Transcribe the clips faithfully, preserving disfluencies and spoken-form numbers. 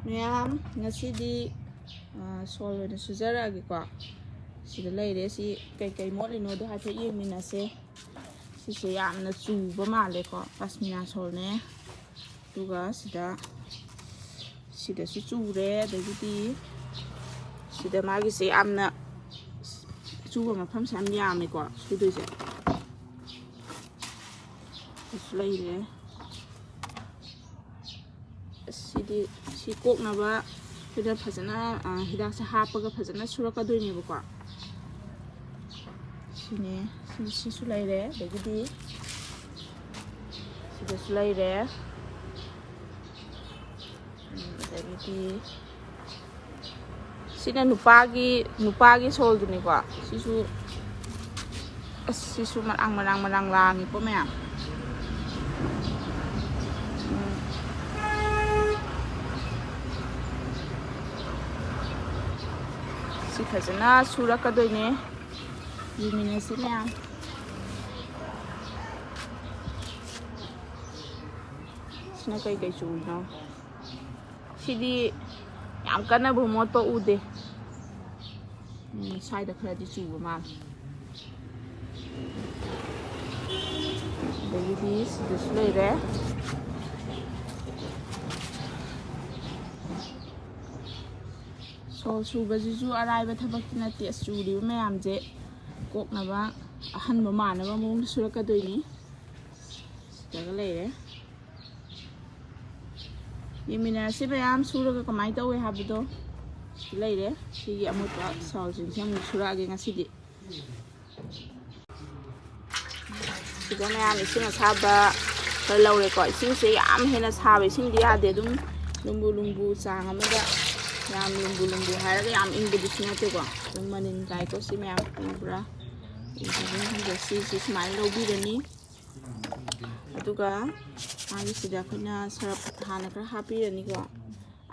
ꯃꯌꯥꯝ, ꯉꯁꯤꯗꯤ ꯁꯣꯜ ꯑꯣꯏꯅ ꯁꯨꯖꯔꯛꯑꯒꯦꯀꯣ꯫ ꯁꯤꯗ ꯂꯩꯔꯦ꯫ ꯁꯤ ꯀꯩꯀꯩ ꯃꯣꯠꯂꯤꯅꯣꯗꯣ ꯍꯥꯏꯐꯦꯠ ꯌꯦꯡꯃꯤꯟꯅꯁꯦ꯫ ꯁꯤꯁꯦ ꯌꯥꯝꯅ ꯆꯨꯕ ꯃꯥꯜꯂꯦꯀꯣ꯫ ꯄꯁꯃꯤꯅꯥ ꯁꯣꯜꯅꯦ꯫ ꯑꯗꯨꯒ ꯁꯤꯗ, ꯁꯤꯗꯁꯨ ꯆꯨꯔꯦ꯫ ꯑꯗꯒꯤꯗꯤ ꯁꯤꯗ ꯃꯥꯒꯤꯁꯦ ꯌꯥꯝꯅ ꯆꯨꯕ ꯃꯐꯝꯁꯦ ꯌꯥꯝ ꯌꯥꯝꯃꯦꯀꯣ ꯁꯨꯗꯣꯏꯁꯦ꯫ ꯁꯤꯁꯨ ꯂꯩꯔꯦ꯫ ꯁꯤꯗꯤ, ꯁꯤ ꯀꯣꯛꯅꯕ ꯑꯩꯈꯣꯏꯅ ꯐꯖꯅ, ꯑ, ꯍꯤꯗꯥꯛꯁꯦ ꯍꯥꯞꯄꯒ ꯐꯖꯅ ꯁꯨꯔꯛꯀꯗꯣꯏꯅꯦꯕꯀꯣ꯫ ꯁꯤꯅꯦ꯫ ꯁꯤ, ꯁꯤꯁꯨ ꯂꯩꯔꯦ꯫ ꯑꯗꯒꯤꯗꯤ ꯁꯤꯗꯁꯨ ꯂꯩꯔꯦ꯫ ꯎꯝ, ꯑꯗꯒꯤꯗꯤ ꯁꯤꯅ ꯅꯨꯄꯥꯒꯤ, ꯅꯨꯄꯥꯒꯤ ꯁꯣꯜꯗꯨꯅꯤꯀꯣ꯫ ꯁꯤꯁꯨ, ꯑꯁ, ꯁꯤꯁꯨ ꯃꯔꯥꯡ, ꯃꯔꯥꯡ, ꯃꯔꯥꯡ ꯂꯥꯡꯉꯤꯀꯣ ꯃꯌꯥꯝ꯫ ꯎꯝ꯫ ꯁꯤ ꯐꯖꯅ ꯁꯨꯔꯛꯀꯗꯣꯏꯅꯦ꯫ ꯌꯦꯡꯃꯤꯟꯅꯁꯤ ꯃꯌꯥꯝ꯫ ꯁꯤꯅ ꯀꯩꯀꯩ ꯆꯨꯔꯤꯅꯣ? ꯁꯤꯗꯤ ꯌꯥꯝ ꯀꯟꯅꯕꯨ ꯃꯣꯠꯄ ꯎꯗꯦ꯫ ꯎꯝ, ꯁ꯭ꯋꯥꯏꯗ ꯈꯔꯗꯤ ꯆꯨꯕ ꯃꯥꯜꯂꯦ꯫ ꯑꯗꯒꯤꯗꯤ ꯁꯤꯗꯁꯨ ꯂꯩꯔꯦ꯫ ꯁꯣꯜ ꯁꯨꯕꯁꯤꯁꯨ ꯑꯔꯥꯏꯕ ꯊꯕꯛꯇꯤ ꯅꯠꯇꯦ꯫ ꯑꯁ, ꯆꯨꯔꯤꯕ ꯃꯌꯥꯝꯁꯦ ꯀꯣꯛꯅꯕ ꯑꯍꯟꯕ ꯃꯥꯟꯅꯕ ꯃꯑꯣꯡꯗ ꯁꯨꯔꯛꯀꯗꯣꯏꯅꯤ꯫ ꯁꯤꯗꯒ ꯂꯩꯔꯦ꯫ ꯌꯦꯡꯃꯤꯟꯅꯔꯁꯤ ꯃꯌꯥꯝ ꯁꯨꯔꯒ ꯀꯃꯥꯏꯅ ꯇꯧꯋꯦ ꯍꯥꯏꯕꯗꯣ꯫ ꯁꯤ ꯂꯩꯔꯦ꯫ ꯁꯤꯒꯤ ꯑꯃꯣꯠꯄ ꯁꯣꯜꯁꯤꯡꯁꯦ ꯑꯃꯨꯛ ꯁꯨꯔꯛꯑꯒꯦ ꯉꯁꯤꯗꯤ꯫ ꯁꯤꯗ ꯃꯌꯥꯝ ꯏꯁꯤꯡ ꯑꯁꯥꯕ ꯈꯔ ꯂꯧꯔꯦꯀꯣ꯫ ꯏꯁꯤꯡꯁꯦ ꯌꯥꯝ ꯍꯦꯟꯅ ꯁꯥꯕ ꯏꯁꯤꯡꯗꯤ ꯌꯥꯗꯦ꯫ ꯑꯗꯨꯝ ꯂꯨꯝꯕꯨ ꯂꯨꯝꯕꯨ ꯆꯥꯡ ꯑꯃꯗ, ꯌꯥꯝ ꯂꯨꯝꯕꯨ ꯂꯨꯝꯕꯨ ꯍꯥꯏꯔꯒ ꯌꯥꯝ ꯏꯪꯕꯗꯨꯁꯨ ꯅꯠꯇꯦꯀꯣ꯫ ꯑꯗꯨꯝ ꯃꯅꯤꯟ ꯀꯥꯏꯀꯣ꯫ ꯁꯤ ꯃꯌꯥꯝ ꯎꯕ꯭ꯔꯥ? ꯎꯕ꯭ꯔꯥ ꯈꯪꯗꯦ꯫ ꯁꯤꯁꯤ ꯁꯨꯃꯥꯏꯅ ꯂꯧꯕꯤꯔꯅꯤ꯫ ꯑꯗꯨꯒ ꯃꯥꯒꯤꯁꯤꯗ ꯑꯩꯈꯣꯏꯅ ꯁꯔꯞ ꯍꯥꯟꯅ ꯈꯔ ꯍꯥꯞꯄꯤꯔꯅꯤꯀꯣ꯫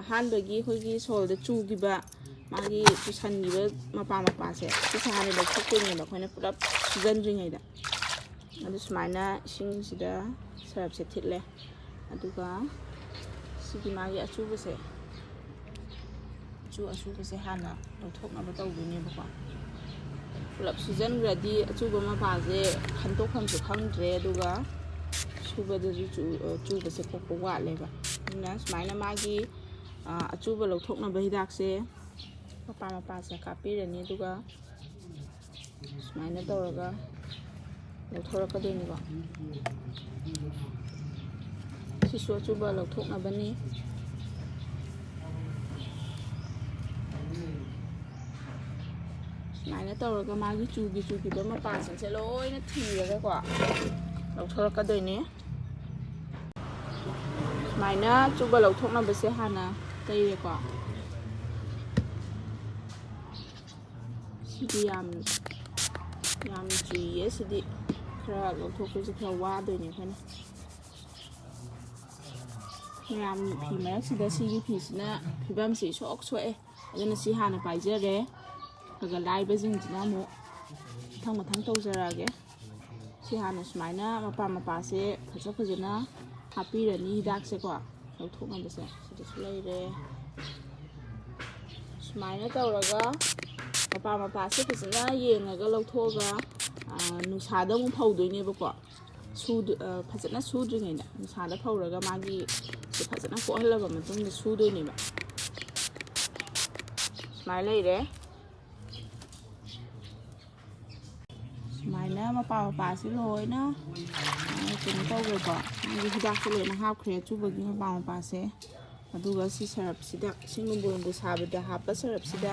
ꯑꯍꯥꯟꯕꯒꯤ ꯑꯩꯈꯣꯏꯒꯤ ꯁꯣꯜꯗ ꯆꯨꯈꯤꯕ, ꯃꯥꯒꯤ ꯆꯨꯁꯟꯈꯤꯕ ꯃꯄꯥ ꯃꯄꯥꯁꯦ, ꯁꯤꯁꯦ ꯍꯥꯟꯅ ꯂꯧꯊꯣꯛꯇꯣꯏꯅꯦꯕ ꯑꯩꯈꯣꯏꯅ ꯄꯨꯂꯞ ꯁꯨꯖꯟꯗ꯭ꯔꯤꯉꯩꯗ꯫ ꯑꯗꯨ ꯁꯨꯃꯥꯏꯅ ꯏꯁꯤꯡꯁꯤꯗ ꯁꯔꯞꯁꯦ ꯊꯤꯠꯂꯦ꯫ ꯑꯗꯨꯒ ꯁꯤꯒꯤ ꯃꯥꯒꯤ ꯑꯆꯨꯕꯁꯦ ꯑꯆꯨ ꯑꯁꯨꯕꯁꯦ ꯍꯥꯟꯅ ꯂꯧꯊꯣꯛꯅꯕ ꯇꯧꯗꯣꯏꯅꯦꯕꯀꯣ꯫ ꯄꯨꯂꯞ ꯁꯨꯖꯟꯈ꯭ꯔꯗꯤ ꯑꯆꯨꯕ ꯃꯄꯥꯁꯦ ꯈꯟꯗꯣꯛꯐꯝꯁꯨ ꯈꯪꯗ꯭ꯔꯦ, ꯑꯗꯨꯒ ꯁꯨꯕꯗꯁꯨ ꯆꯨ-, ꯑ, ꯆꯨꯕꯁꯦ ꯀꯣꯛꯄ ꯋꯥꯠꯂꯦꯕ꯫ ꯑꯗꯨꯅ ꯁꯨꯃꯥꯏꯅ ꯃꯥꯒꯤ, ꯑ, ꯑꯆꯨꯕ ꯂꯧꯊꯣꯛꯅꯕ ꯍꯤꯗꯥꯛꯁꯦ ꯃꯄꯥ ꯃꯄꯥꯁꯦ ꯀꯥꯞꯄꯤꯔꯅꯤ, ꯑꯗꯨꯒ ꯁꯨꯃꯥꯏꯅ ꯇꯧꯔꯒ ꯂꯧꯊꯣꯔꯛꯀꯗꯣꯏꯅꯤꯀꯣ꯫ ꯁꯤꯁꯨ ꯑꯆꯨꯕ ꯂꯧꯊꯣꯛꯅꯕꯅꯤ꯫ ꯁꯨꯃꯥꯏꯅ ꯇꯧꯔꯒ ꯃꯥꯒꯤ ꯆꯨꯒꯤ ꯆꯨꯈꯤꯕ ꯃꯄꯥꯁꯤꯡꯁꯦ ꯂꯣꯏꯅ ꯊꯤꯔꯒꯀꯣ ꯂꯧꯊꯣꯔꯛꯀꯗꯣꯏꯅꯦ꯫ ꯁꯨꯃꯥꯏꯅ ꯑꯆꯨꯕ ꯂꯧꯊꯣꯛꯅꯕꯁꯦ ꯍꯥꯟꯅ ꯇꯩꯔꯦꯀꯣ꯫ ꯁꯤꯗꯤ ꯌꯥꯝ, ꯌꯥꯝ ꯆꯨꯏꯌꯦ꯫ ꯁꯤꯗꯤ ꯈꯔ ꯂꯧꯊꯣꯛꯄꯁꯦ ꯈꯔ ꯋꯥꯗꯣꯏꯅꯦ ꯑꯩꯈꯣꯏꯅ꯫ ꯃꯌꯥꯝ ꯐꯤ ꯃꯔꯛꯁꯤꯗ ꯁꯤꯒꯤ ꯐꯤꯁꯤꯅ ꯐꯤꯕꯝꯁꯤ ꯏꯁꯣꯛ ꯁꯣꯛꯑꯦ꯫ ꯑꯗꯨꯅ ꯁꯤ ꯍꯥꯟꯅ ꯄꯥꯏꯖꯔꯦ꯫ ꯈꯔ ꯈꯔ ꯂꯥꯏꯕꯁꯤꯡꯁꯤꯅ ꯑꯃꯨꯛ ꯃꯊꯪ ꯃꯊꯪ ꯇꯧꯖꯔꯛꯑꯒꯦ꯫ ꯁꯤ ꯍꯥꯟꯅ ꯁꯨꯃꯥꯏꯅ ꯃꯄꯥ ꯃꯄꯥꯁꯦ ꯐꯖ ꯐꯖꯅ ꯍꯥꯞꯄꯤꯔꯅꯤ ꯍꯤꯗꯥꯛꯁꯦꯀꯣ꯫ ꯂꯧꯊꯣꯛꯅꯕꯁꯦ ꯁꯤꯗꯁꯨ ꯂꯩꯔꯦ꯫ ꯁꯨꯃꯥꯏꯅ ꯇꯧꯔꯒ ꯃꯄꯥ ꯃꯄꯥꯁꯦ ꯐꯖꯅ ꯌꯦꯡꯉꯒ ꯂꯧꯊꯣꯛꯑꯒ, ꯑ, ꯅꯨꯡꯁꯥꯗ ꯑꯃꯨꯛ ꯐꯧꯗꯣꯏꯅꯦꯕꯀꯣ꯫ ꯁꯨꯗ-, ꯑ, ꯐꯖꯅ ꯁꯨꯗ꯭ꯔꯤꯉꯩꯗ ꯅꯨꯡꯁꯥꯗ ꯐꯧꯔꯒ ꯃꯥꯒꯤ ꯐꯖꯅ ꯀꯣꯛꯍꯜꯂꯕ ꯃꯇꯨꯡꯗ ꯁꯨꯗꯣꯏꯅꯦꯕ꯫ ꯁꯨꯃꯥꯏꯅ ꯂꯩꯔꯦ꯫ ꯁꯨꯃꯥꯏꯅ ꯃꯄꯥ ꯃꯄꯥꯁꯤ ꯂꯣꯏꯅ, ꯑ, ꯀꯩꯅꯣ ꯇꯧꯈ꯭ꯔꯦꯀꯣ꯫ ꯃꯥꯒꯤ ꯍꯤꯗꯥꯛꯁꯦ ꯂꯣꯏꯅ ꯍꯥꯞꯈ꯭ꯔꯦ, ꯑꯆꯨꯕꯒꯤ ꯃꯄꯥ ꯃꯄꯥꯁꯦ꯫ ꯑꯗꯨꯒ ꯁꯤ ꯁꯔꯞꯁꯤꯗ, ꯏꯁꯤꯡ ꯂꯨꯝꯕꯨ ꯂꯨꯝꯕꯨ ꯁꯥꯕꯗ ꯍꯥꯞꯄ ꯁꯔꯞꯁꯤꯗ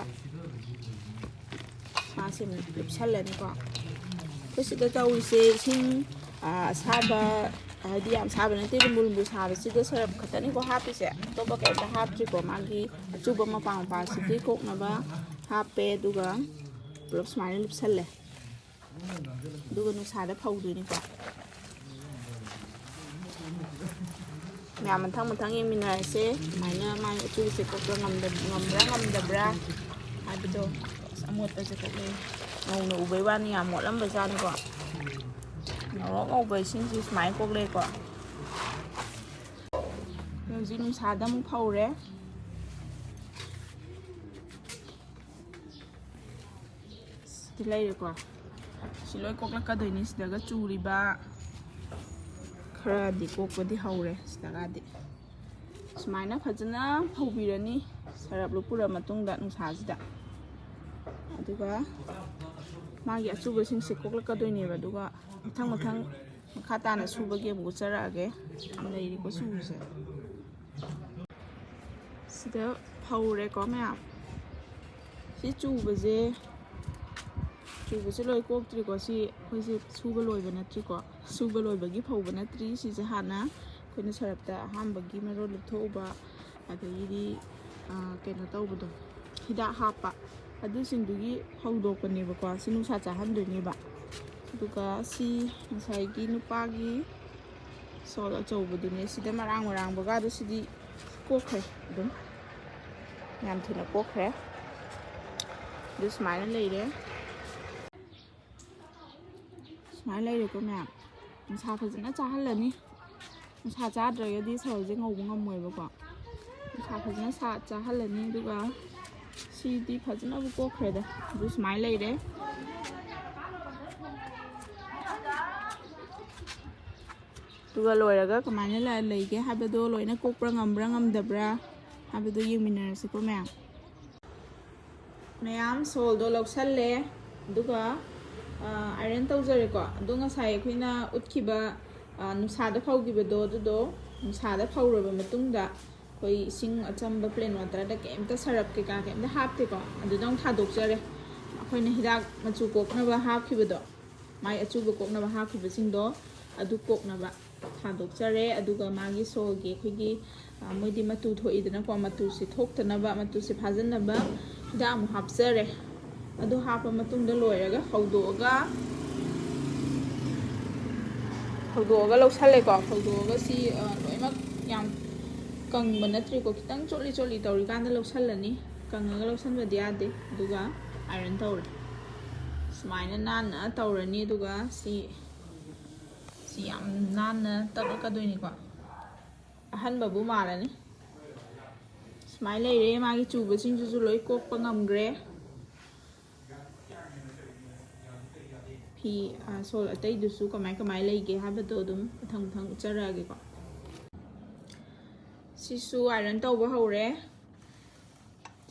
ꯃꯥꯁꯦ ꯑꯃꯨꯛ ꯂꯨꯞꯁꯜꯂꯅꯤꯀꯣ꯫ ꯑꯩꯈꯣꯏ ꯁꯤꯗ ꯇꯧꯔꯤꯁꯦ ꯏꯁꯤꯡ, ꯑ, ꯑꯁꯥꯕ, ꯍꯥꯏꯗꯤ ꯌꯥꯝ ꯁꯥꯕ ꯅꯠꯇꯦ, ꯂꯨꯝꯕꯨ ꯂꯨꯝꯕꯨ ꯁꯥꯕꯁꯤꯗ ꯁꯔꯞ ꯈꯛꯇꯅꯤꯀꯣ ꯍꯥꯞꯄꯤꯁꯦ, ꯑꯇꯣꯞꯄ ꯀꯩꯝꯇ ꯍꯥꯞꯇ꯭ꯔꯤꯀꯣ꯫ ꯃꯥꯒꯤ ꯑꯆꯨꯕ ꯃꯄꯥ ꯃꯄꯥꯁꯤꯗꯤ ꯀꯣꯛꯅꯕ ꯍꯥꯞꯄꯦ, ꯑꯗꯨꯒ ꯄꯨꯂꯞ ꯁꯨꯃꯥꯏꯅ ꯂꯨꯞꯁꯜꯂꯦ꯫ ꯑꯗꯨꯒ ꯅꯨꯡꯁꯥꯗ ꯐꯧꯗꯣꯏꯅꯤꯀꯣ꯫ ꯃꯌꯥꯝ ꯃꯊꯪ ꯃꯊꯪ ꯌꯦꯡꯃꯤꯟꯅꯔꯁꯦ꯫ ꯁꯨꯃꯥꯏꯅ ꯃꯥꯏ ꯑꯆꯨꯁꯦ ꯀꯣꯛꯄ ꯉꯝꯗ-, ꯉꯝꯕ꯭ꯔꯥ ꯉꯝꯗꯕ꯭ꯔꯥ ꯍꯥꯏꯕꯗꯣ꯫ ꯑꯁ, ꯑꯃꯣꯠꯄꯁꯦ ꯀꯣꯛꯂꯛꯑꯦ꯫ ꯉꯧꯅ ꯎꯕꯩ ꯋꯥꯅꯤ, ꯌꯥꯝ ꯃꯣꯠꯂꯝꯕꯖꯥꯠꯅꯤꯀꯣ꯫ ꯉꯧꯔꯣꯛ ꯉꯧꯕ ꯏꯁꯤꯡꯁꯤ ꯁꯨꯃꯥꯏꯅ ꯀꯣꯛꯂꯛꯑꯦꯀꯣ꯫ ꯍꯧꯖꯤꯛ ꯅꯨꯡꯁꯥꯗ ꯑꯃꯨꯛ ꯐꯧꯔꯦ꯫ ꯂꯩꯔꯦꯀꯣ꯫ ꯁꯤ ꯂꯣꯏ ꯀꯣꯛꯂꯛꯀꯗꯣꯏꯅꯤ꯫ ꯁꯤꯗꯒ ꯆꯨꯔꯤꯕ ꯈꯔꯗꯤ ꯀꯣꯛꯄꯗꯤ ꯍꯧꯔꯦ꯫ ꯁꯤꯗꯒꯗꯤ ꯁꯨꯃꯥꯏꯅ ꯐꯖꯅ ꯐꯧꯕꯤꯔꯅꯤ, ꯁꯔꯞ ꯂꯨꯞꯄꯨꯔ ꯃꯇꯨꯡꯗ ꯅꯨꯡꯁꯥꯁꯤꯗ꯫ ꯑꯗꯨꯒ ꯃꯥꯒꯤ ꯑꯆꯨꯕꯁꯤꯡꯁꯦ ꯀꯣꯛꯂꯛꯀꯗꯣꯏꯅꯦꯕ꯫ ꯑꯗꯨꯒ ꯃꯊꯪ ꯃꯊꯪ ꯃꯈꯥ ꯇꯥꯅ ꯁꯨꯕꯒꯤ ꯑꯃꯨꯛ ꯎꯠꯆꯔꯛꯑꯒꯦ꯫ ꯂꯩꯔꯤꯀꯣ ꯆꯨꯔꯤꯁꯦ꯫ ꯁꯤꯗ ꯐꯧꯔꯦꯀꯣ ꯃꯌꯥꯝ꯫ ꯁꯤ ꯆꯨꯕꯁꯦ, ꯆꯨꯕꯁꯦ ꯂꯣꯏ ꯀꯣꯛꯇ꯭ꯔꯤꯀꯣ꯫ ꯁꯤ ꯑꯩꯈꯣꯏꯁꯦ ꯁꯨꯕ ꯂꯣꯏꯕ ꯅꯠꯇ꯭ꯔꯤꯀꯣ꯫ ꯁꯨꯕ ꯂꯣꯏꯕꯒꯤ ꯐꯧꯕ ꯅꯠꯇ꯭ꯔꯤ꯫ ꯁꯤꯁꯦ ꯍꯥꯟꯅ ꯑꯩꯈꯣꯏꯅ ꯁꯔꯞꯇ ꯑꯍꯥꯟꯕꯒꯤ ꯃꯔꯣꯜ ꯂꯨꯞꯊꯣꯛꯎꯕ, ꯑꯗꯒꯤꯗꯤ, ꯑ, ꯀꯩꯅꯣ ꯇꯧꯕꯗꯣ, ꯍꯤꯗꯥꯛ ꯍꯥꯞꯄ, ꯑꯗꯨꯁꯤꯡꯗꯨꯒꯤ ꯐꯧꯗꯣꯛꯄꯅꯦꯕꯀꯣ꯫ ꯁꯤ ꯅꯨꯡꯁꯥ ꯆꯥꯍꯟꯗꯣꯏꯅꯦꯕ꯫ ꯑꯗꯨꯒ ꯁꯤ ꯉꯁꯥꯏꯒꯤ ꯅꯨꯄꯥꯒꯤ ꯁꯣꯜ ꯑꯆꯧꯕꯗꯨꯅꯦ꯫ ꯁꯤꯗ ꯃꯔꯥꯡ ꯃꯔꯥꯡꯕꯒꯗꯣ ꯁꯤꯗꯤ ꯀꯣꯛꯈ꯭ꯔꯦ ꯑꯗꯨꯝ꯫ ꯌꯥꯝ ꯊꯨꯅ ꯀꯣꯛꯈ꯭ꯔꯦ꯫ ꯑꯗꯨ ꯁꯨꯃꯥꯏꯅ ꯂꯩꯔꯦ꯫ ꯁꯨꯃꯥꯏꯅ ꯂꯩꯔꯦꯀꯣ ꯃꯌꯥꯝ꯫ ꯅꯨꯡꯁꯥ ꯐꯖꯅ ꯆꯥꯍꯜꯂꯅꯤ꯫ ꯅꯨꯡꯁꯥ ꯆꯥꯗ꯭ꯔꯒꯗꯤ ꯁꯣꯜꯁꯦ ꯉꯧꯕ ꯉꯝꯃꯣꯏꯕꯀꯣ꯫ ꯅꯨꯡꯁꯥ ꯐꯖꯅ ꯁꯥ-, ꯆꯥꯍꯜꯂꯅꯤ꯫ ꯑꯗꯨꯒ ꯁꯤꯗꯤ ꯐꯖꯅꯕꯨ ꯀꯣꯛꯈ꯭ꯔꯦꯗ꯫ ꯑꯗꯨ ꯁꯨꯃꯥꯏꯅ ꯂꯩꯔꯦ꯫ ꯑꯗꯨꯒ ꯂꯣꯏꯔꯒ ꯀꯃꯥꯏꯅ ꯂ-, ꯂꯩꯒꯦ ꯍꯥꯏꯕꯗꯣ, ꯂꯣꯏꯅ ꯀꯣꯛꯄ꯭ꯔꯥ ꯉꯝꯕ꯭ꯔꯥ ꯉꯝꯗꯕ꯭ꯔꯥ ꯍꯥꯏꯕꯗꯣ ꯌꯦꯡꯃꯤꯟꯅꯔꯁꯤꯀꯣ ꯃꯌꯥꯝ꯫ ꯃꯌꯥꯝ ꯁꯣꯜꯗꯣ ꯂꯧꯁꯜꯂꯦ꯫ ꯑꯗꯨꯒ, ꯑ, ꯑꯥꯏꯔꯟ ꯇꯧꯖꯔꯦꯀꯣ꯫ ꯑꯗꯣ ꯉꯁꯥꯏ ꯑꯩꯈꯣꯏꯅ ꯎꯠꯈꯤꯕ, ꯑ, ꯅꯨꯡꯁꯥꯗ ꯐꯧꯈꯤꯕꯗꯣ, ꯑꯗꯨꯗꯣ ꯅꯨꯡꯁꯥꯗ ꯐꯧꯔꯕ ꯃꯇꯨꯡꯗ ꯑꯩꯈꯣꯏ ꯏꯁꯤꯡ ꯑꯆꯝꯕ, ꯄ꯭ꯂꯦꯟ ꯋꯥꯇꯔꯗ ꯀꯩꯝꯇ ꯁꯔꯞ ꯀꯩꯀꯥ ꯀꯩꯝꯇ ꯍꯥꯞꯇꯦꯀꯣ꯫ ꯑꯗꯨꯗ ꯑꯃꯨꯛ ꯊꯥꯗꯣꯛꯆꯔꯦ꯫ ꯑꯩꯈꯣꯏꯅ ꯍꯤꯗꯥꯛ ꯃꯆꯨ ꯀꯣꯛꯅꯕ ꯍꯥꯞꯈꯤꯕꯗꯣ, ꯃꯥꯏ ꯑꯆꯨꯕ ꯀꯣꯛꯅꯕ ꯍꯥꯞꯈꯤꯕꯁꯤꯡꯗꯣ ꯑꯗꯨ ꯀꯣꯛꯅꯕ ꯊꯥꯗꯣꯛꯆꯔꯦ꯫ ꯑꯗꯨꯒ ꯃꯥꯒꯤ ꯁꯣꯜꯒꯤ ꯑꯩꯈꯣꯏꯒꯤ, ꯑ, ꯃꯣꯏꯗꯤ ꯃꯇꯨ ꯊꯣꯛꯏꯗꯅꯀꯣ, ꯃꯇꯨꯁꯦ ꯊꯣꯛꯇꯅꯕ, ꯃꯇꯨꯁꯦ ꯐꯥꯖꯤꯟꯅꯕ ꯍꯤꯗꯥꯛ ꯑꯃꯨꯛ ꯍꯥꯞꯆꯔꯦ꯫ ꯑꯗꯨ ꯍꯥꯞꯄ ꯃꯇꯨꯡꯗ ꯂꯣꯏꯔꯒ ꯐꯧꯗꯣꯛꯑꯒ, ꯐꯧꯗꯣꯛꯑꯒ ꯂꯧꯁꯜꯂꯦꯀꯣ꯫ ꯐꯧꯗꯣꯛꯑꯒ ꯁꯤ, ꯑ, ꯂꯣꯏꯅꯃꯛ ꯌꯥꯝ ꯀꯪꯕ ꯅꯠꯇ꯭ꯔꯤꯀꯣ, ꯈꯤꯇꯪ ꯆꯣꯠꯂꯤ ꯆꯣꯠꯂꯤ ꯇꯧꯔꯤꯀꯥꯟꯗ ꯂꯧꯁꯜꯂꯅꯤ꯫ ꯀꯪꯉꯒ ꯂꯧꯁꯟꯕꯗꯤ ꯌꯥꯗꯦ꯫ ꯑꯗꯨꯒ ꯑꯥꯏꯔꯟ ꯇꯧꯔꯦ꯫ ꯁꯨꯃꯥꯏꯅ ꯅꯥꯟꯅ ꯇꯧꯔꯅꯤ꯫ ꯑꯗꯨꯒ ꯁꯤ, ꯁꯤ ꯌꯥꯝ ꯅꯥꯟꯅ ꯇꯛꯂꯛꯀꯗꯣꯏꯅꯤꯀꯣ꯫ ꯑꯍꯟꯕꯕꯨ ꯃꯥꯜꯂꯅꯤ꯫ ꯁꯨꯃꯥꯏꯅ ꯂꯩꯔꯦ꯫ ꯃꯥꯒꯤ ꯆꯨꯕꯁꯤꯡꯗꯨꯁꯨ ꯂꯣꯏ ꯀꯣꯛꯄ ꯉꯝꯈ꯭ꯔꯦ꯫ ꯐꯤ ꯁꯣꯜ ꯑꯇꯩꯗꯨꯁꯨ ꯀꯃꯥꯏ ꯀꯃꯥꯏ ꯂꯩꯒꯦ ꯍꯥꯏꯕꯗꯣ ꯑꯗꯨꯝ ꯃꯊꯪ ꯃꯊꯪ ꯎꯠꯆꯔꯛꯑꯒꯦꯀꯣ꯫ ꯁꯤꯁꯨ ꯑꯥꯏꯔꯟ ꯇꯧꯕ ꯍꯧꯔꯦ꯫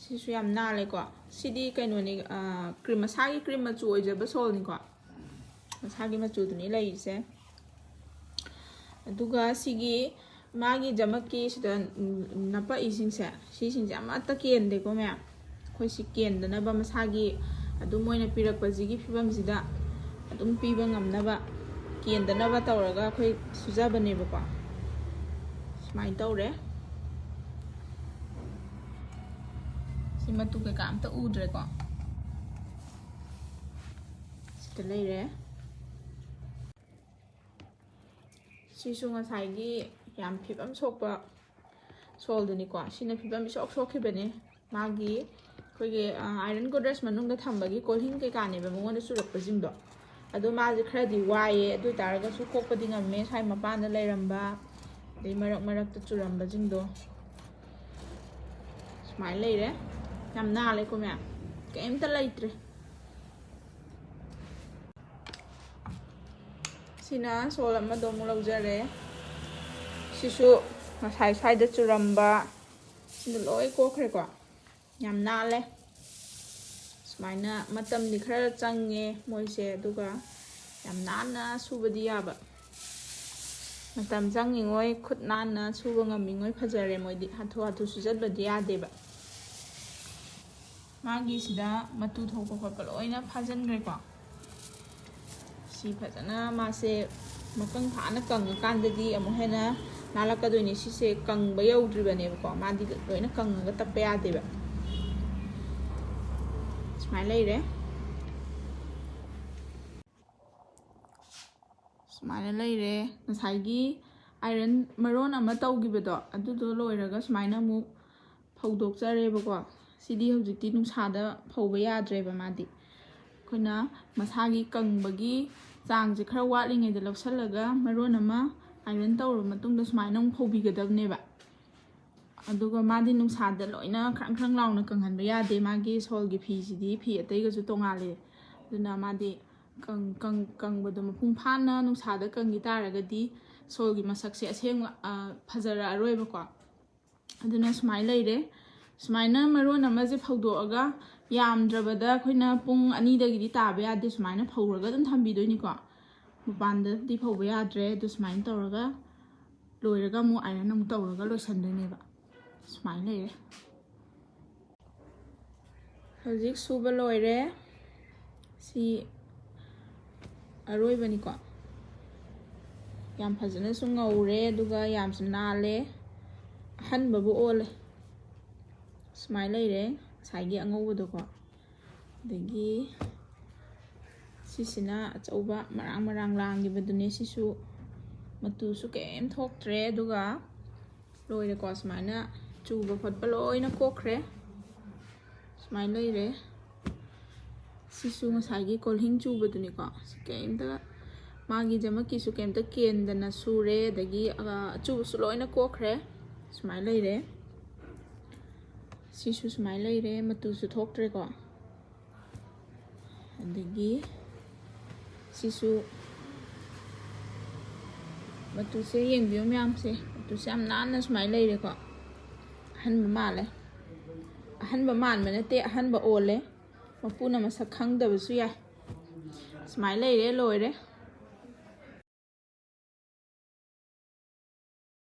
ꯁꯤꯁꯨ ꯌꯥꯝ ꯅꯥꯜꯂꯦꯀꯣ꯫ ꯁꯤꯗꯤ ꯀꯩꯅꯣꯅꯤ, ꯀ꯭ꯔꯤꯝ, ꯃꯁꯥꯒꯤ ꯀ꯭ꯔꯤꯝ ꯃꯆꯨ ꯑꯣꯏꯖꯕ ꯁꯣꯜꯅꯤꯀꯣ꯫ ꯃꯁꯥꯒꯤ ꯃꯆꯨꯗꯨꯅꯤ ꯂꯩꯔꯤꯁꯦ꯫ ꯑꯗꯨꯒ ꯁꯤꯒꯤ ꯃꯥꯒꯤ ꯖꯃꯛꯀꯤ ꯁꯤꯗ ꯅꯞꯄꯛꯏꯁꯤꯡꯁꯦ, ꯁꯤꯁꯤꯡꯁꯦ ꯑꯃꯠꯇ ꯀꯦꯟꯗꯦꯀꯣ ꯃꯌꯥꯝ꯫ ꯑꯩꯈꯣꯏ ꯁꯤ ꯀꯦꯟꯗꯅꯕ ꯃꯁꯥꯒꯤ ꯑꯗꯨꯝ ꯃꯣꯏꯅ ꯄꯤꯔꯛꯄꯁꯤꯒꯤ ꯐꯤꯕꯝꯁꯤꯗ ꯑꯗꯨꯝ ꯄꯤꯕ ꯉꯝꯅꯕ, ꯀꯦꯟꯗꯅꯕ ꯇꯧꯔꯒ ꯑꯩꯈꯣꯏ ꯁꯨꯖꯕꯅꯦꯕꯀꯣ꯫ ꯁꯨꯃꯥꯏꯅ ꯇꯧꯔꯦ꯫ ꯁꯤ ꯃꯇꯨ ꯀꯩꯀꯥ ꯑꯝꯇ ꯎꯗ꯭ꯔꯦꯀꯣ꯫ ꯁꯤꯗ ꯂꯩꯔꯦ꯫ ꯁꯤꯁꯨ ꯉꯁꯥꯏꯒꯤ ꯌꯥꯝ ꯐꯤꯕꯝ ꯁꯣꯛꯄ ꯁꯣꯜꯗꯨꯅꯤꯀꯣ꯫ ꯁꯤꯅ ꯐꯤꯕꯝ ꯏꯁꯣꯛ ꯁꯣꯛꯈꯤꯕꯅꯦ꯫ ꯃꯥꯒꯤ ꯑꯩꯈꯣꯏꯒꯤ ꯑꯥꯏꯔꯟ ꯒꯣꯗ꯭ꯔꯦꯖ ꯃꯅꯨꯡꯗ ꯊꯝꯕꯒꯤ ꯀꯣꯜꯍꯤꯡ ꯀꯩꯀꯥꯅꯦꯕ ꯃꯉꯣꯟꯗ ꯆꯨꯔꯛꯄꯁꯤꯡꯗꯣ꯫ ꯑꯗꯣ ꯃꯥꯁꯦ ꯈꯔꯗꯤ ꯋꯥꯏꯌꯦ꯫ ꯑꯗꯨ ꯑꯣꯏ ꯇꯥꯔꯒꯁꯨ ꯀꯣꯛꯄꯗꯤ ꯉꯝꯃꯦ꯫ ꯁ꯭ꯋꯥꯏ ꯃꯄꯥꯟꯗ ꯂꯩꯔꯝꯕ, ꯑꯗꯩ ꯃꯔꯛ ꯃꯔꯛꯇ ꯆꯨꯔꯝꯕꯁꯤꯡꯗꯣ ꯁꯨꯃꯥꯏꯅ ꯂꯩꯔꯦ꯫ ꯌꯥꯝ ꯅꯥꯜꯂꯦꯀꯣ ꯃꯌꯥꯝ, ꯀꯩꯝꯇ ꯂꯩꯇ꯭ꯔꯦ꯫ ꯁꯤꯅ ꯁꯣꯜ ꯑꯃꯗꯣ ꯑꯃꯨꯛ ꯂꯧꯖꯔꯦ꯫ ꯁꯤꯁꯨ ꯉꯁꯥꯏ ꯁ꯭ꯋꯥꯏꯗ ꯆꯨꯔꯝꯕ ꯁꯤꯅ ꯂꯣꯏ ꯀꯣꯛꯈ꯭ꯔꯦꯀꯣ꯫ ꯌꯥꯝ ꯅꯥꯜꯂꯦ꯫ ꯁꯨꯃꯥꯏꯅ ꯃꯇꯝꯗꯤ ꯈꯔ ꯆꯪꯉꯦ ꯃꯣꯏꯁꯦ, ꯑꯗꯨꯒ ꯌꯥꯝ ꯅꯥꯟꯅ ꯁꯨꯕꯗꯤ ꯌꯥꯕ꯫ ꯃꯇꯝ ꯆꯪꯉꯤꯉꯣꯏ, ꯈꯨꯠ ꯅꯥꯟꯅ ꯁꯨꯕ ꯉꯝꯃꯤꯉꯣꯏ ꯐꯖꯔꯦ ꯃꯣꯏꯗꯤ꯫ ꯍꯥꯊꯨ ꯍꯥꯊꯨ ꯁꯨꯖꯟꯕꯗꯤ ꯌꯥꯗꯦꯕ꯫ ꯃꯥꯒꯤꯁꯤꯗ ꯃꯇꯨ ꯊꯣꯛꯄ ꯈꯣꯠꯄ ꯂꯣꯏꯅ ꯐꯥꯖꯤꯟꯈ꯭ꯔꯦꯀꯣ꯫ ꯁꯤ ꯐꯖꯅ ꯃꯥꯁꯦ ꯃꯀꯪ ꯐꯥꯅ ꯀꯪꯉꯀꯥꯟꯗꯗꯤ ꯑꯃꯨꯛ ꯍꯦꯟꯅ ꯅꯥꯜꯂꯛꯀꯗꯣꯏꯅꯦ꯫ ꯁꯤꯁꯦ ꯀꯪꯕ ꯌꯧꯗ꯭ꯔꯤꯕꯅꯦꯕꯀꯣ, ꯃꯥꯗꯤ ꯂꯣꯏꯅ ꯀꯪꯉꯒ ꯇꯞꯄ ꯌꯥꯗꯦꯕ꯫ ꯁꯨꯃꯥꯏꯅ ꯂꯩꯔꯦ꯫ ꯁꯨꯃꯥꯏꯅ ꯂꯩꯔꯦ꯫ ꯉꯁꯥꯏꯒꯤ ꯑꯥꯏꯔꯟ ꯃꯔꯣꯟ ꯑꯃ ꯇꯧꯈꯤꯕꯗꯣ, ꯑꯗꯨꯗꯣ ꯂꯣꯏꯔꯒ ꯁꯨꯃꯥꯏꯅ ꯑꯃꯨꯛ ꯐꯧꯗꯣꯛꯆꯔꯦꯕꯀꯣ꯫ ꯁꯤꯗꯤ ꯍꯧꯖꯤꯛꯇꯤ ꯅꯨꯡꯁꯥꯗ ꯐꯧꯕ ꯌꯥꯗ꯭ꯔꯦꯕ꯫ ꯃꯥꯗꯤ ꯑꯩꯈꯣꯏꯅ ꯃꯁꯥꯒꯤ ꯀꯪꯕꯒꯤ ꯆꯥꯡꯁꯦ ꯈꯔ ꯋꯥꯠꯂꯤꯉꯩꯗ ꯂꯧꯁꯜꯂꯒ ꯃꯔꯣꯟ ꯑꯃ ꯑꯥꯏꯔꯟ ꯇꯧꯔꯕ ꯃꯇꯨꯡꯗ ꯁꯨꯃꯥꯏꯅ ꯑꯃꯨꯛ ꯐꯧꯕꯤꯒꯗꯕꯅꯦꯕ꯫ ꯑꯗꯨꯒ ꯃꯥꯗꯤ ꯅꯨꯡꯁꯥꯗ ꯂꯣꯏꯅ ꯈ꯭ꯔꯪ ꯈ꯭ꯔꯪ ꯂꯥꯎꯅ ꯀꯪꯍꯟꯕ ꯌꯥꯗꯦ꯫ ꯃꯥꯒꯤ ꯁꯣꯜꯒꯤ ꯐꯤꯁꯤꯗꯤ ꯐꯤ ꯑꯇꯩꯒꯁꯨ ꯇꯣꯉꯥꯜꯂꯦ꯫ ꯑꯗꯨꯅ ꯃꯥꯗꯤ ꯀꯪ- ꯀꯪ- ꯀꯪꯕꯗꯣ ꯃꯄꯨꯡ ꯐꯥꯅ ꯅꯨꯡꯁꯥꯗ ꯀꯪꯈꯤ ꯇꯥꯔꯒꯗꯤ ꯁꯣꯜꯒꯤ ꯃꯁꯛꯁꯦ ꯑꯁꯦꯡꯕ, ꯑ, ꯐꯖꯔꯛꯑꯔꯣꯏꯕꯀꯣ꯫ ꯑꯗꯨꯅ ꯁꯨꯃꯥꯏꯅ ꯂꯩꯔꯦ꯫ ꯁꯨꯃꯥꯏꯅ ꯃꯔꯣꯟ ꯑꯃꯁꯦ ꯐꯧꯗꯣꯛꯑꯒ, ꯌꯥꯝꯗ꯭ꯔꯕꯗ ꯑꯩꯈꯣꯏꯅ ꯄꯨꯡ ꯑꯅꯤꯗꯒꯤꯗꯤ ꯇꯥꯕ ꯌꯥꯗꯦ, ꯁꯨꯃꯥꯏꯅ ꯐꯧꯔꯒ ꯑꯗꯨꯝ ꯊꯝꯕꯤꯗꯣꯏꯅꯤꯀꯣ꯫ ꯃꯄꯥꯟꯗꯗꯤ ꯐꯧꯕ ꯌꯥꯗ꯭ꯔꯦ꯫ ꯑꯗꯨ ꯁꯨꯃꯥꯏꯅ ꯇꯧꯔꯒ ꯂꯣꯏꯔꯒ ꯑꯃꯨꯛ ꯑꯥꯏꯔꯟ ꯑꯃꯨꯛ ꯇꯧꯔꯒ ꯂꯣꯏꯁꯟꯗꯣꯏꯅꯦꯕ꯫ ꯁꯨꯃꯥꯏꯅ ꯂꯩꯔꯦ꯫ ꯍꯧꯖꯤꯛ ꯁꯨꯕ ꯂꯣꯏꯔꯦ꯫ ꯁꯤ ꯑꯔꯣꯏꯕꯅꯤꯀꯣ꯫ ꯌꯥꯝ ꯐꯖꯅꯁꯨ ꯉꯧꯔꯦ, ꯑꯗꯨꯒ ꯌꯥꯝꯁꯨ ꯅꯥꯜꯂꯦ, ꯑꯍꯟꯕꯕꯨ ꯑꯣꯜꯂꯦ꯫ ꯁꯨꯃꯥꯏꯅ ꯂꯩꯔꯦ ꯉꯁꯥꯏꯒꯤ ꯑꯉꯧꯕꯗꯣꯀꯣ꯫ ꯑꯗꯒꯤ ꯁꯤꯁꯤꯅ ꯑꯆꯧꯕ ꯃꯔꯥꯡ ꯃꯔꯥꯡ ꯂꯥꯡꯈꯤꯕꯗꯨꯅꯦ꯫ ꯁꯤꯁꯨ ꯃꯇꯨꯁꯨ ꯀꯩꯝ ꯊꯣꯛꯇ꯭ꯔꯦ, ꯑꯗꯨꯒ ꯂꯣꯏꯔꯦꯀꯣ꯫ ꯁꯨꯃꯥꯏꯅ ꯆꯨꯕ ꯈꯣꯠꯄ ꯂꯣꯏꯅ ꯀꯣꯛꯈ꯭ꯔꯦ꯫ ꯁꯨꯃꯥꯏꯅ ꯂꯩꯔꯦ꯫ ꯁꯤꯁꯨ ꯉꯁꯥꯏꯒꯤ ꯀꯣꯜꯍꯤꯡ ꯆꯨꯕꯗꯨꯅꯤꯀꯣ꯫ ꯁꯤ ꯀꯩꯝꯇ, ꯃꯥꯒꯤ ꯖꯃꯛꯀꯤꯁꯨ ꯀꯩꯝꯇ ꯀꯦꯟꯗꯅ ꯁꯨꯔꯦ꯫ ꯑꯗꯒꯤ, ꯑ, ꯑꯆꯨꯕꯁꯨ ꯂꯣꯏꯅ ꯀꯣꯛꯈ꯭ꯔꯦ꯫ ꯁꯨꯃꯥꯏꯅ ꯂꯩꯔꯦ꯫ ꯁꯤꯁꯨ ꯁꯨꯃꯥꯏꯅ ꯂꯩꯔꯦ, ꯃꯇꯨꯁꯨ ꯊꯣꯛꯇ꯭ꯔꯦꯀꯣ꯫ ꯑꯗꯒꯤ ꯁꯤꯁꯨ ꯃꯇꯨꯁꯦ ꯌꯦꯡꯕꯤꯌꯨ ꯃꯌꯥꯝꯁꯦ, ꯃꯇꯨꯁꯦ ꯌꯥꯝ ꯅꯥꯟꯅ ꯁꯨꯃꯥꯏꯅ ꯂꯩꯔꯦꯀꯣ꯫ ꯑꯍꯟꯕ ꯃꯥꯜꯂꯦ꯫ ꯑꯍꯟꯕ ꯃꯥꯟꯕ ꯅꯠꯇꯦ, ꯑꯍꯟꯕ ꯑꯣꯜꯂꯦ꯫ ꯃꯄꯨꯅ ꯃꯁꯛ ꯈꯪꯗꯕꯁꯨ ꯌꯥꯏ꯫ ꯁꯨꯃꯥꯏꯅ ꯂꯩꯔꯦ, ꯂꯣꯏꯔꯦ꯫